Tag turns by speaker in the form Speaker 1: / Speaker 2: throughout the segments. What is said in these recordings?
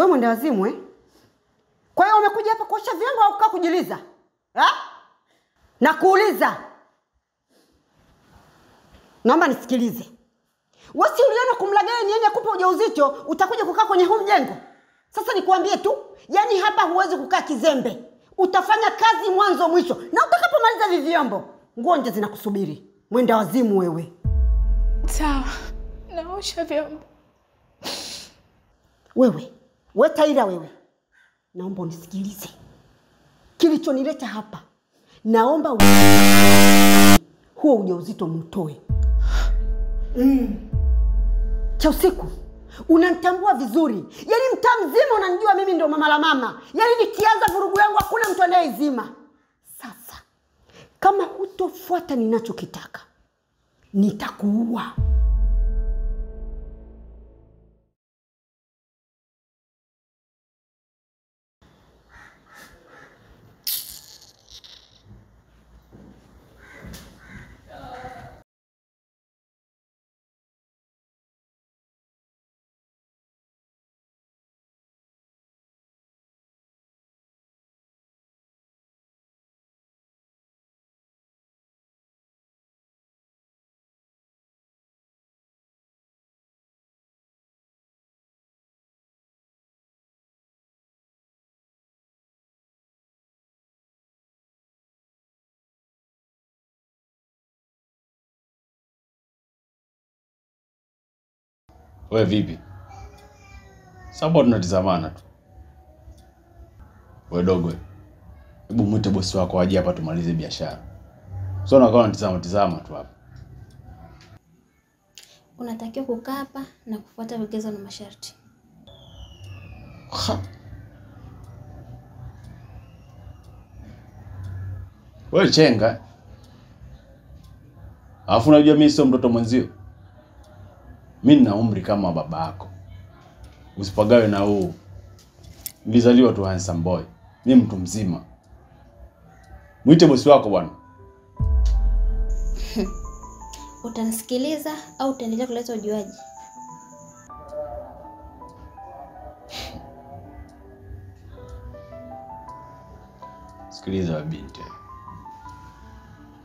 Speaker 1: Wewe mwenda wazimu eh? Kwa hiyo umekuja hapa kuosha vyombo au kukaa kujiliza? Ha? Na kuuliza. Naomba nisikilize. Wewe si uliona kumlagai ni yeye akupa ujauzito, utakuja kukaa kwenye huu mjengo. Sasa nikuambie tu, yani hapa huwezi kukaa kizembe. Utafanya kazi mwanzo mwisho. Na utakapomaliza hivi vyombo, nguo nje zinakusubiri. Mwenda wazimu wewe.
Speaker 2: Sawa. Naosha vyombo.
Speaker 1: Wewe, we Taira wewe. Naomba unisikilize. Kilichonileta hapa, naomba huo ujauzito mtoe. Cha usiku, unanitambua vizuri. Yaani mtaa mzima unanijua mimi ndio mama la mama. Yaani nikianza vurugu yangu hakuna mtu anayeizima. Sasa, kama hutofuata ninachokitaka, nitakuua.
Speaker 3: Wewe vipi? Sababu tunatizamana tu. Wewe dogo, hebu mwite bosi wako aje hapa tumalize biashara. Sio unakaa unatizama tizama tu hapa.
Speaker 4: Unatakiwa kukaa hapa na kufuata vigezo na masharti.
Speaker 3: Wewe chenga. Alafu unajua mimi sio mtoto mwenzio. Mimi nina umri kama baba yako. Usipagawe na huu. Nilizaliwa tu handsome boy. Mimi mtu mzima. Mwite bosi wako bwana.
Speaker 4: Utanisikiliza au utaendelea kuleta ujuaji?
Speaker 3: Sikiliza binti.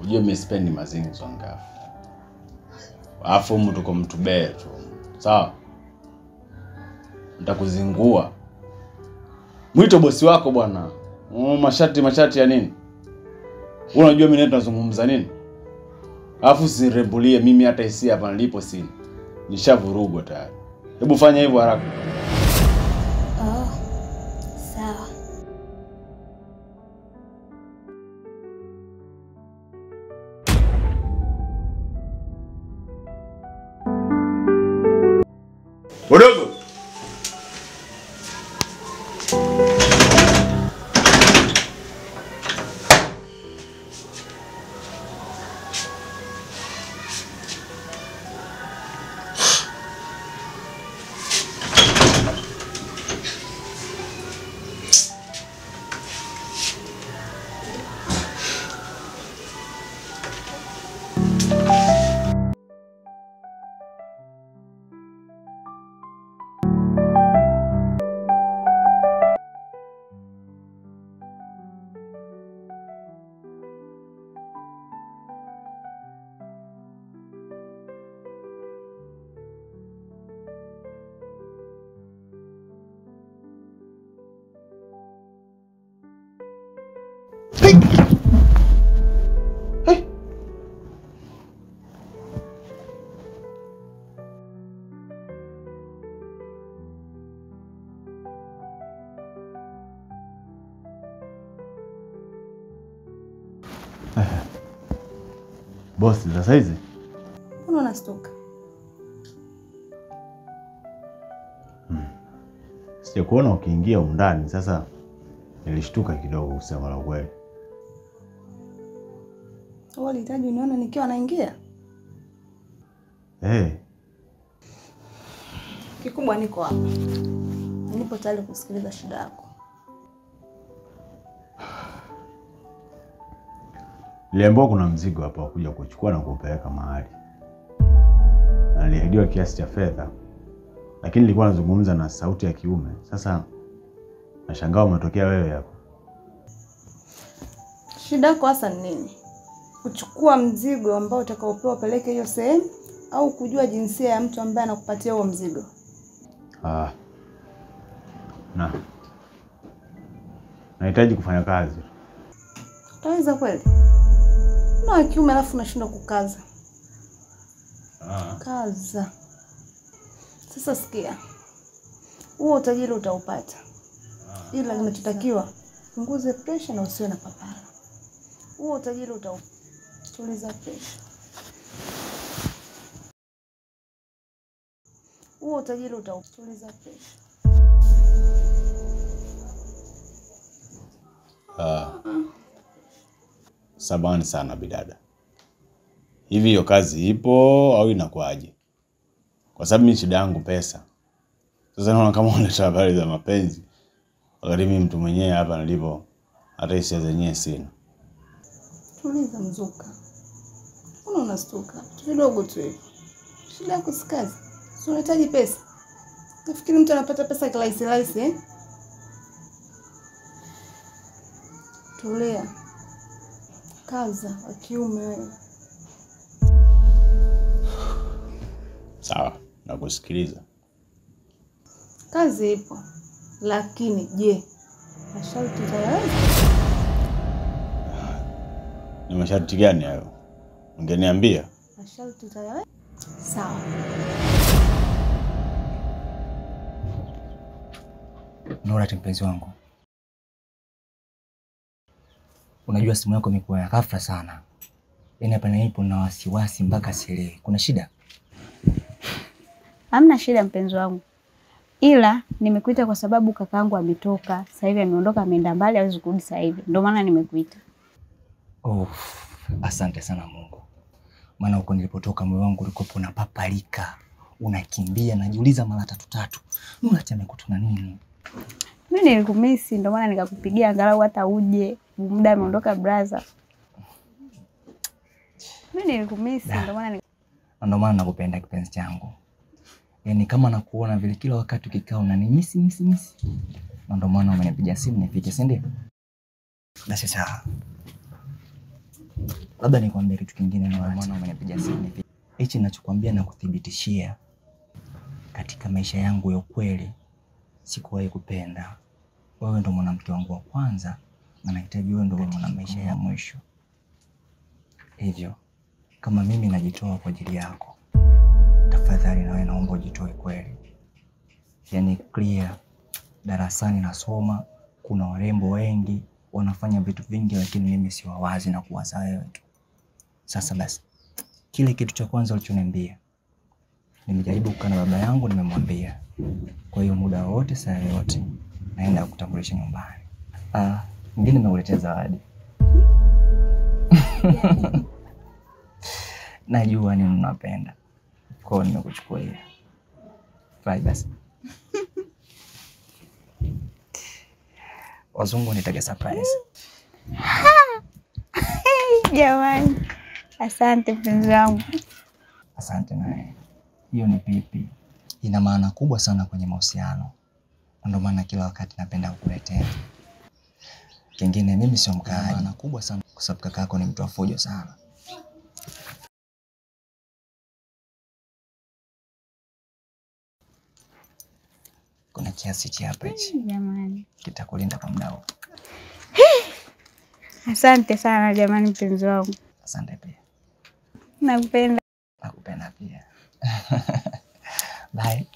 Speaker 3: Unajua mimi sipendi mazinzo ngafu. Alafu mtu kwa mtu bee tu. Sawa? Nitakuzingua. Mwite bosi wako bwana. Mashati mashati ya nini? Unajua mimi tunazungumza nini? Alafu usirembulie mimi hata hisia hapa nilipo sina. Nishavurugwa tayari. Hebu fanya hivyo haraka.
Speaker 4: Oh. Sawa.
Speaker 3: Wadogo. Hey. Bosi, za saizi?
Speaker 2: Mbona unastuka?
Speaker 3: Sijakuona ukiingia undani, sasa nilishtuka kidogo kusema la kweli.
Speaker 2: Wewe ulihitaji unione nikiwa naingia?
Speaker 3: Eh.
Speaker 2: Kikubwa niko hapa. Nipo tayari kusikiliza shida yako.
Speaker 3: Niliambiwa kuna mzigo hapa kuja kuchukua na kuupeleka mahali. Na niliahidiwa kiasi cha fedha Lakini nilikuwa nazungumza na sauti ya kiume. Sasa nashangaa umetokea wewe hapo.
Speaker 2: Shida yako hasa ni nini? Kuchukua mzigo ambao utakaopewa peleke hiyo sehemu au kujua jinsia ya mtu ambaye anakupatia huo mzigo?
Speaker 3: Ah. Na nahitaji kufanya kazi.
Speaker 2: Utaweza kweli? Una kiume alafu unashindwa kukaza. Ah. Kaza. Sasa sikia. Huo utajiri utaupata. Ila kinachotakiwa punguze pressure na usiwe na papara. Huo utajiri utautuliza pressure. Huo utajiri utautuliza pressure.
Speaker 3: Samahani sana bidada. Hivi hiyo kazi ipo au inakuaje? Kwa sababu mimi shida yangu pesa. Sasa naona kama unaleta habari za mapenzi. Wakati mimi mtu mwenyewe hapa nilipo hata hisia zenyewe sina.
Speaker 2: Tuliza mzuka. Mbona unastuka? Tu vidogo tu hivi. Shida yako si kazi. Si unahitaji pesa. Nafikiri mtu anapata pesa kirahisi rahisi eh? Tulia. Kaza wa kiume wewe.
Speaker 3: Sawa, nakusikiliza.
Speaker 2: Kazi ipo. Lakini je, masharti utayaweza?
Speaker 3: Ni masharti gani hayo? Ungeniambia.
Speaker 2: Masharti utayaweza? Sawa.
Speaker 5: Nora, mpenzi wangu. Unajua simu yako imekuwa ya ghafla sana. Yaani hapa nilipo na wasiwasi mpaka sielewi. Kuna shida?
Speaker 4: Hamna shida mpenzi wangu. Ila nimekuita kwa sababu kakaangu ametoka. Sasa hivi ameondoka, ameenda mbali, hawezi kurudi sasa hivi. Ndio maana nimekuita.
Speaker 5: Oh, asante sana Mungu. Maana huko nilipotoka moyo wangu ulikuwa unapapalika, unakimbia, najiuliza mara tatu tatu. Nura amekutana nini?
Speaker 4: Mimi nilikumisi ndio maana nikakupigia angalau hata uje. Muda ameondoka brother. Mimi nilikumisi ndio maana
Speaker 5: ndio maana nakupenda kipenzi changu. Yaani kama nakuona vile kila wakati ukikaa unanimisi misi misi. Na ndio maana umenipigia simu nifike, si ndio? Basi sawa. Labda nikwambie kitu kingine, na maana umenipigia simu nifike. Hichi ninachokuambia na kuthibitishia, katika maisha yangu ya ukweli sikuwahi kupenda. Wewe ndo mwanamke wangu wa kwanza na nahitaji wewe ndo mwana maisha ya mwisho. Hivyo kama mimi najitoa kwa ajili yako, tafadhali na wewe naomba ujitoe kweli. Yaani clear, darasani nasoma, kuna warembo wengi wanafanya vitu vingi, lakini mimi si wawazi na kuwaza wewe tu. Sasa basi, kile kitu cha kwanza ulichoniambia, nimejaribu kukaa na baba yangu, nimemwambia. Kwa hiyo muda wote, saa yote naenda kukutambulisha nyumbani. Mwingine nimekuletea zawadi. Najua ni mnapenda. Kwa hiyo nimekuchukulia. Bye basi. Wazungu nitaga surprise.
Speaker 4: Jamani, asante mpenzi wangu.
Speaker 5: Asante naye. Hiyo ni pipi. Ina maana kubwa sana kwenye mahusiano. Ndio maana kila wakati napenda kukuletea. Kingine mimi sio mkaaji. Maana kubwa sana kwa sababu kaka yako ni mtu wa fujo sana. Kuna kiasi cha hapa hichi.
Speaker 4: Jamani.
Speaker 5: Kitakulinda kwa muda huu.
Speaker 4: Asante sana jamani mpenzi wangu.
Speaker 5: Asante pia.
Speaker 4: Nakupenda.
Speaker 5: Nakupenda pia. Bye.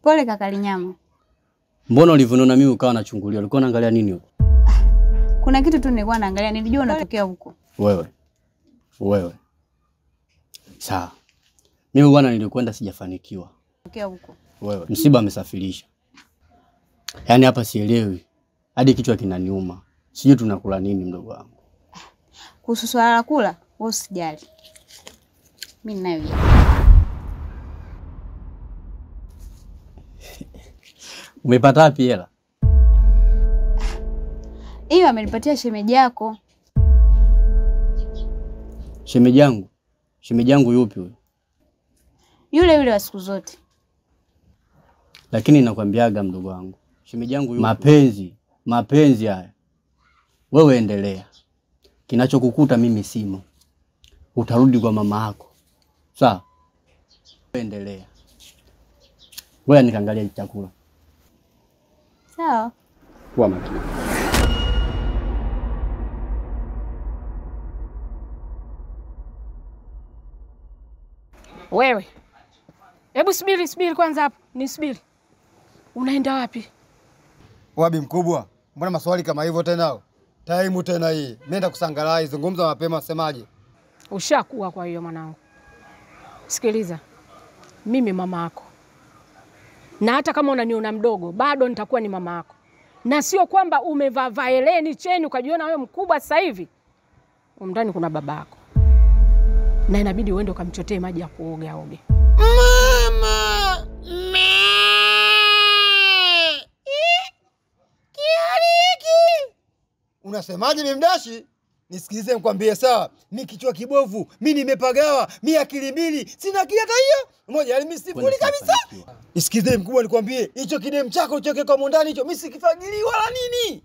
Speaker 4: Pole kaka Linyama.
Speaker 6: Mbona ulivyoniona mimi ukawa unachungulia? Ulikuwa unaangalia nini huko?
Speaker 4: Kuna kitu tu nilikuwa naangalia, nilijua unatokea huko.
Speaker 6: Wewe. Wewe. Sawa. Mimi bwana nilikwenda sijafanikiwa.
Speaker 4: Tokea huko.
Speaker 6: Wewe msiba amesafirisha. Yaani hapa sielewi. Hadi kichwa kinaniuma. Sijui tunakula nini mdogo wangu.
Speaker 4: Kuhusu swala la kula, wewe usijali. Mimi ninayo.
Speaker 6: Umepata wapi hela?
Speaker 4: Hiyo amenipatia shemeji yako.
Speaker 6: Shemeji yangu? Shemeji yangu yupi huyo?
Speaker 4: Yule yule wa siku zote.
Speaker 6: Lakini nakwambiaga mdogo wangu, shemeji yangu yupi? Mapenzi, mapenzi haya. Wewe endelea. Kinachokukuta mimi simo. Utarudi kwa mama yako. Sawa? Endelea. Wewe nikaangalia chakula.
Speaker 4: Sawa.
Speaker 6: Kuwa makini.
Speaker 7: Wewe. Hebu subiri, subiri kwanza hapo. Nisubiri. Unaenda wapi?
Speaker 8: Wabi mkubwa, mbona maswali kama hivyo tena? Taimu tena hii. Nenda kusangalai, zungumza mapema, semaje?
Speaker 7: Ushakuwa kwa hiyo mwanangu. Sikiliza. Mimi mama yako. Na hata kama unaniona mdogo, bado nitakuwa ni mama yako. Na sio kwamba umevaa vaeleni cheni ukajiona wewe mkubwa sasa hivi. Ndani kuna babako. Na inabidi uende ukamchotee maji ya kuoga oge.
Speaker 8: Mama! Kiariki! Unasemaje mimdashi? Nisikilize nikwambie sawa. Mimi kichwa kibovu, mimi nimepagawa, mimi akili mbili, sina akili hata hiyo. Moja, yaani mimi sifuri kabisa. Nisikilize mkubwa nikwambie, hicho kidem chako uchoke kwa ndani hicho, mimi sikifagilii wala nini.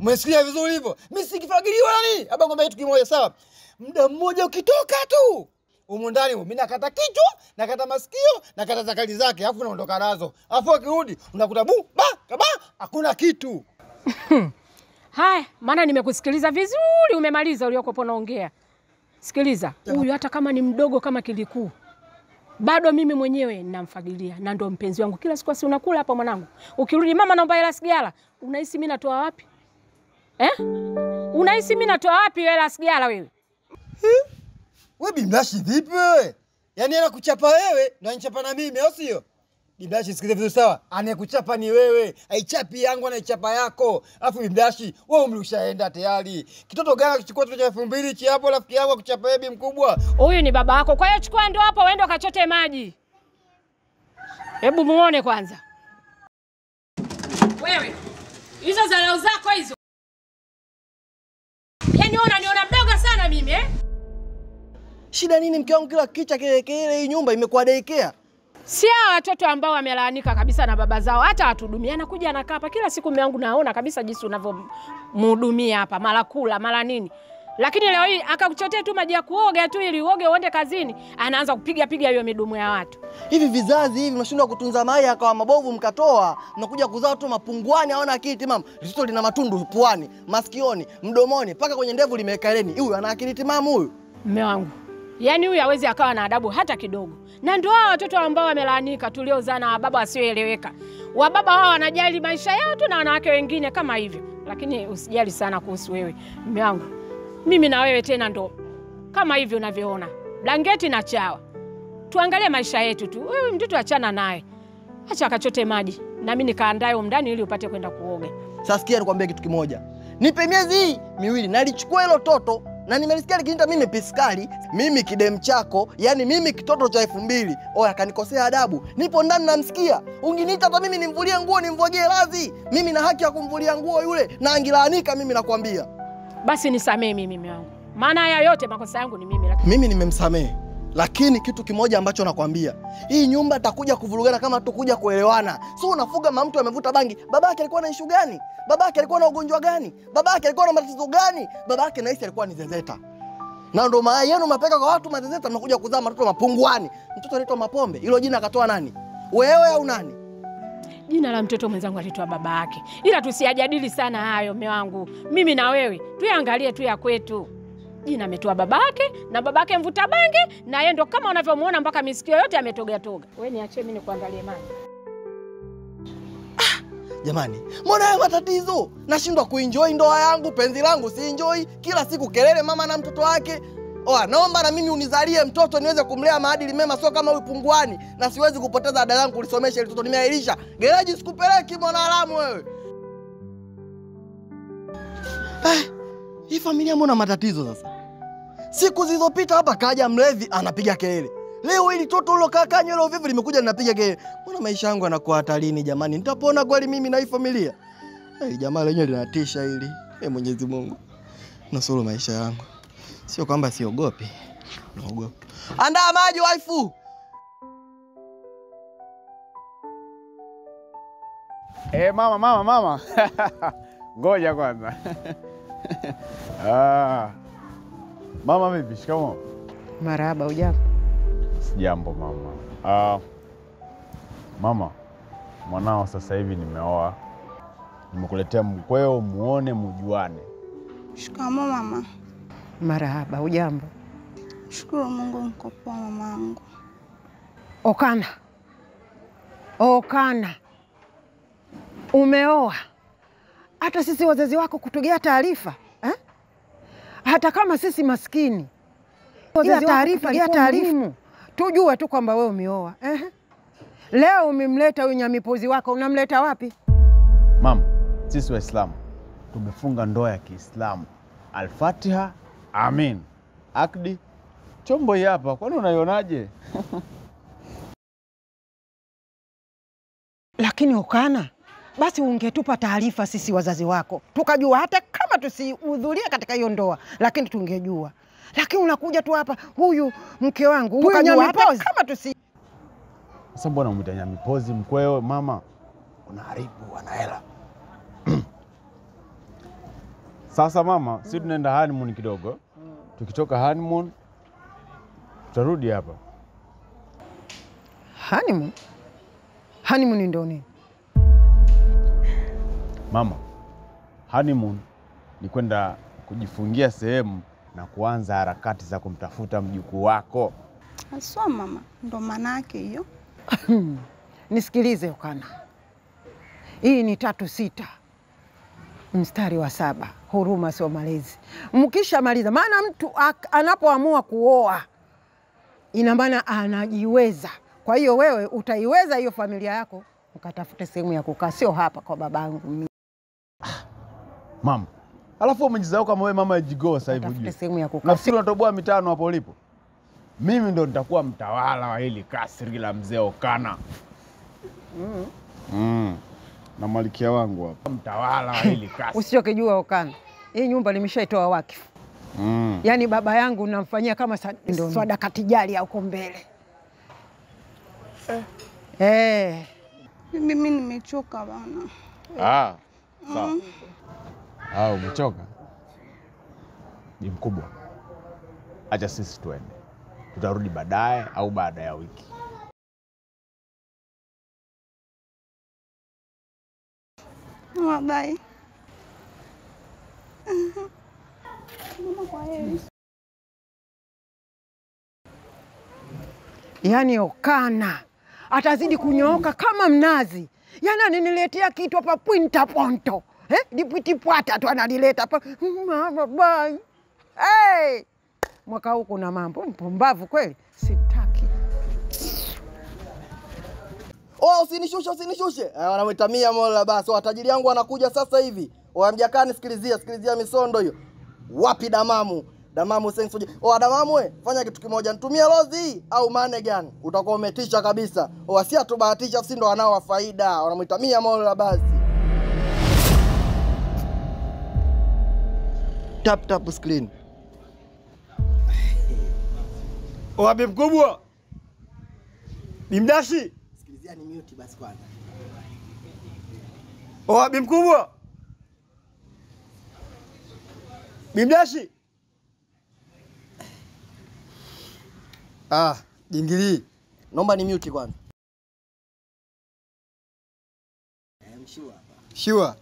Speaker 8: Umesikia vizuri hivyo? Mimi sikifagilii wala nini. Haba ngombe kitu kimoja sawa. Muda mmoja ukitoka tu humu ndani mimi nakata kichwa, nakata masikio, nakata zakali zake, afu naondoka nazo. Afu akirudi unakuta bu ba kaba hakuna kitu.
Speaker 7: Haya, maana nimekusikiliza vizuri, umemaliza uliokuwa unaongea. Sikiliza, huyu hata kama ni mdogo kama kilikuu, bado mimi mwenyewe namfagilia na ndio mpenzi wangu. Kila siku si unakula hapa mwanangu. Ukirudi mama naomba hela sigara, unahisi mimi natoa wapi? Eh? Unahisi mimi natoa wapi hela sigara wewe?
Speaker 8: Wewe bimdashi vipi wewe? Yaani anakuchapa wewe na anachapa na mimi au sio? Bimdashi sikiliza vizuri sawa. Anayekuchapa ni wewe. Haichapi yangu anaichapa yako. Alafu bimdashi wewe umri ushaenda tayari. Kitoto gani akichukua kitoto cha 2000 chi hapo rafiki yangu akuchapa wewe bi mkubwa?
Speaker 7: Huyu ni baba yako. Kwa hiyo chukua ndio hapo uende ukachote maji. Hebu muone kwanza. Wewe hizo zalao zako hizo. Yaani wewe unaniona mdogo sana mimi eh?
Speaker 9: Shida nini mke wangu kila kicha kile kile hii nyumba imekuwa daycare?
Speaker 7: Si hawa watoto ambao wamelaanika kabisa na baba zao, hata watuhudumia. Anakuja anakaa hapa kila siku mume wangu naona kabisa jinsi unavyomhudumia hapa, mara kula, mara nini. Lakini leo hii akakuchotea tu maji ya kuoga tu ili uoge uende kazini, anaanza kupiga piga hiyo midumu ya watu.
Speaker 9: Hivi vizazi hivi mnashindwa kutunza mayai akawa mabovu mkatoa, mnakuja kuzaa tu mapunguani hawana akili timamu. Litoto lina matundu puani, masikioni, mdomoni, mpaka kwenye ndevu limeweka eleni. Huyu ana akili timamu huyu?
Speaker 7: Mume wangu. Yaani huyu hawezi akawa na adabu hata kidogo. Na ndio hao watoto ambao wamelaanika tuliozaa na baba wasioeleweka. Wababa wao wanajali maisha yao tu na wanawake wengine kama hivyo. Lakini usijali sana kuhusu wewe, mume wangu. Mimi na wewe tena ndo kama hivyo unavyoona. Blanketi na chawa. Tuangalie maisha yetu tu. Wewe mtoto achana naye. Acha akachote maji na mimi nikaandae huko ndani ili upate kwenda kuoga.
Speaker 9: Sasa sikia nikwambie kitu kimoja. Nipe miezi miwili nalichukua hilo toto. Na nimelisikia likiniita mimi piskali, mimi kidem chako, yani mimi kitoto cha 2000. Oya akanikosea adabu. Nipo ndani namsikia. Unginiita hata mimi nimvulie nguo, nimvogie radhi. Mimi na haki ya kumvulia nguo yule na angilaanika mimi nakwambia.
Speaker 7: Basi nisamee mimi mume wangu. Maana haya yote makosa yangu ni mimi.
Speaker 9: Mimi nimemsamee. Lakini kitu kimoja ambacho nakwambia, hii nyumba takuja kuvurugana kama tukuja kuelewana. So unafuga mtu amevuta bangi, babake alikuwa na issue gani? Babake alikuwa na ugonjwa gani? Babake alikuwa na matatizo gani? Babake nahisi alikuwa ni zezeta. Na ndo mayai yenu mapeka kwa watu mazezeta, mnakuja kuzaa watoto mapunguani. Mtoto anaitwa Mapombe. Hilo jina akatoa nani? Wewe au nani?
Speaker 7: Jina la mtoto mwenzangu alitoa baba yake. Ila tusiyajadili sana hayo mume wangu. Mimi na wewe tuangalie tu ya kwetu. Jina ametoa babake na babake mvuta bangi na yeye ndo kama unavyomuona mpaka misikio yote ametoga toga. Wewe niachie mimi nikuandalie maji.
Speaker 9: Ah, jamani, mbona haya matatizo? Nashindwa kuenjoy ndoa yangu, penzi langu si enjoy. Kila siku kelele mama na mtoto wake. Oa, naomba na mimi unizalie mtoto niweze kumlea maadili mema, sio kama huyu punguani, na siwezi kupoteza ada zangu kulisomesha ile mtoto. Nimeahirisha. Gereji sikupeleki mwanaharamu wewe. Hii familia mbona matatizo sasa? Siku zilizopita hapa kaja mlevi anapiga kelele. Leo hili toto lilo kaka nywele uvivu limekuja linapiga kelele. Mbona maisha yangu yanakuwa hatarini jamani? Nitapona kweli mimi na hii familia? Eh, jamaa lenyewe linatisha hili. Eh, Mwenyezi Mungu, nusuru maisha yangu. Sio kwamba siogopi. Naogopa. Andaa maji waifu.
Speaker 3: Eh, mama mama mama. Ngoja kwanza. Ah. Mama vipi? Shikamoo.
Speaker 7: Marahaba, hujambo?
Speaker 3: Sijambo mama. Mama, mwanao sasa hivi nimeoa. Nimekuletea mkweo muone mujuane.
Speaker 2: Shikamoo mama.
Speaker 7: Marahaba, hujambo?
Speaker 2: Shukuru Mungu niko poa mamangu.
Speaker 7: Okana. Okana. Umeoa. Hata sisi wazazi wako kutugea taarifa, eh? Hata kama sisi maskini. Ila taarifa muhimu. Tujue tu kwamba wewe umeoa, eh? Leo umemleta huyu nyamipozi wako, unamleta wapi?
Speaker 3: Mama, sisi Waislamu tumefunga ndoa ya Kiislamu. Al-Fatiha, amin. Akdi, chombo hapa, kwani unaionaje?
Speaker 7: Lakini Okana, basi ungetupa taarifa sisi wazazi wako, tukajua hata kama tusihudhurie katika hiyo ndoa, lakini tungejua. Lakini unakuja tu hapa, huyu mke wangu, huyu nyamipozi. Kama tusi.
Speaker 3: Sasa mbona umuita nyamipozi mkweo mama? Unaharibu, ana hela. Sasa mama, sisi tunaenda honeymoon kidogo. Tukitoka honeymoon tutarudi hapa.
Speaker 7: Honeymoon? Honeymoon ndio nini?
Speaker 3: Mama, honeymoon ni kwenda kujifungia sehemu na kuanza harakati za kumtafuta mjukuu wako.
Speaker 2: Aswa mama, ndo maana yake hiyo.
Speaker 7: Nisikilize Okana. Hii ni 3:6 mstari wa 7. Huruma sio malezi. Mkishamaliza, maana mtu anapoamua kuoa ina maana anajiweza. Kwa hiyo wewe utaiweza hiyo familia yako, ukatafute sehemu ya kukaa, sio hapa kwa babangu mimi.
Speaker 3: Mama, alafu umejizao kama wewe mama jigoa sasa hivi ujue.
Speaker 7: Sehemu ya kukaa.
Speaker 3: Nafikiri unatoboa mitano hapo ulipo. Mimi ndo nitakuwa mtawala wa hili kasri la mzee Okana. Na malikia wangu hapa. Mtawala wa hili kasri.
Speaker 7: Usichokijua Okana, hii nyumba nimeshaitoa wakifu. Yaani baba yangu namfanyia kama sadaka tijari huko mbele.
Speaker 2: Mimi nimechoka bana.
Speaker 3: Ah, sawa. Ah, umechoka? Ni mkubwa. Acha sisi tuende. Tutarudi baadaye au baada ya wiki.
Speaker 2: Bye.
Speaker 7: Yaani Okana atazidi kunyooka kama mnazi. Yaani ananiletea kitu hapa pointa ponto. Dipwitipwata tu analileta hapa. Mama bye. Hey! Mwaka huu kuna mambo mpumbavu kweli. Sitaki.
Speaker 9: Oh, usinishushe, usinishushe. Wanamwita Mia Mola basi. Watajiri yangu wanakuja sasa hivi. Wamjakaa nisikilizia, sikilizia misondo hiyo. Wapi damamu? Damamu sensoje. Oh, damamu we, fanya kitu kimoja. Nitumie lozi au mane gani? Utakuwa umetisha kabisa. Oh, si atubahatisha, si ndo wanao wa faida. Wanamwita Mia Mola basi. Tap tap screen.
Speaker 8: Wapi mkubwa? Bimdashi?
Speaker 9: Sikilizia ni mute basi kwanza.
Speaker 8: Wapi mkubwa? Bimdashi? Ah, jingili.
Speaker 9: Naomba ni mute kwanza. Mshua hapa.
Speaker 8: Sure.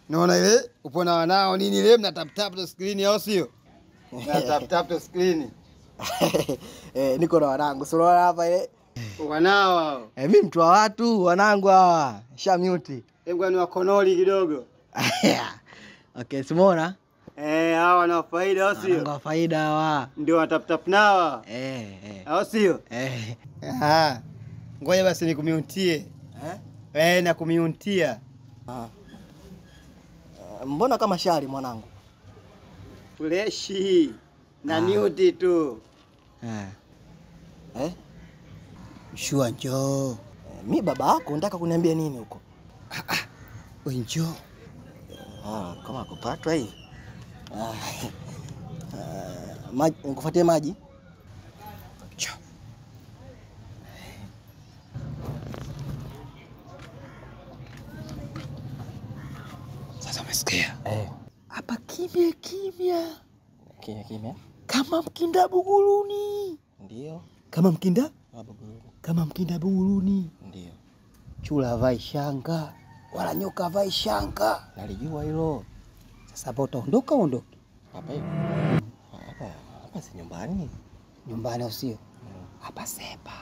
Speaker 8: Naona ile upo na wanao nini ile mna tap tap the screen au sio? Mna tap tap the screen.
Speaker 9: Niko na wanangu. Si unaona hapa ile?
Speaker 8: Wanao hao.
Speaker 9: Mimi mtu wa watu, wanangu hawa. Sha mute.
Speaker 8: Hebu ni wakonoli kidogo.
Speaker 9: Okay, simona.
Speaker 10: Hawa na faida au sio?
Speaker 11: Wana faida hawa.
Speaker 10: Ndio watap nawa. Au sio? Ah. Ngoja basi nikumiuntie. Na kumiuntia.
Speaker 9: Mbona kama shari mwanangu?
Speaker 10: Freshi na mute tu.
Speaker 11: Mshua njoo.
Speaker 9: Mi baba yako unataka kuniambia nini huko?
Speaker 11: We njoo.
Speaker 9: Kama kupatwa hii. Maji, nikufuatie maji.
Speaker 11: Njoo. Sasa umesikia? Hapa kimya kimya.
Speaker 5: Kimya kimya.
Speaker 11: Kama mkinda buguruni.
Speaker 5: Ndio.
Speaker 11: Kama mkinda?
Speaker 5: Buguruni.
Speaker 11: Kama mkinda buguruni.
Speaker 5: Ndio.
Speaker 11: Chula havai shanga wala nyoka havai shanga.
Speaker 5: Nalijua hilo.
Speaker 11: Sasa hapa utaondoka uondoke?
Speaker 5: Hapa hivi. Hapa si nyumbani.
Speaker 11: Nyumbani au sio? Hapa sepa.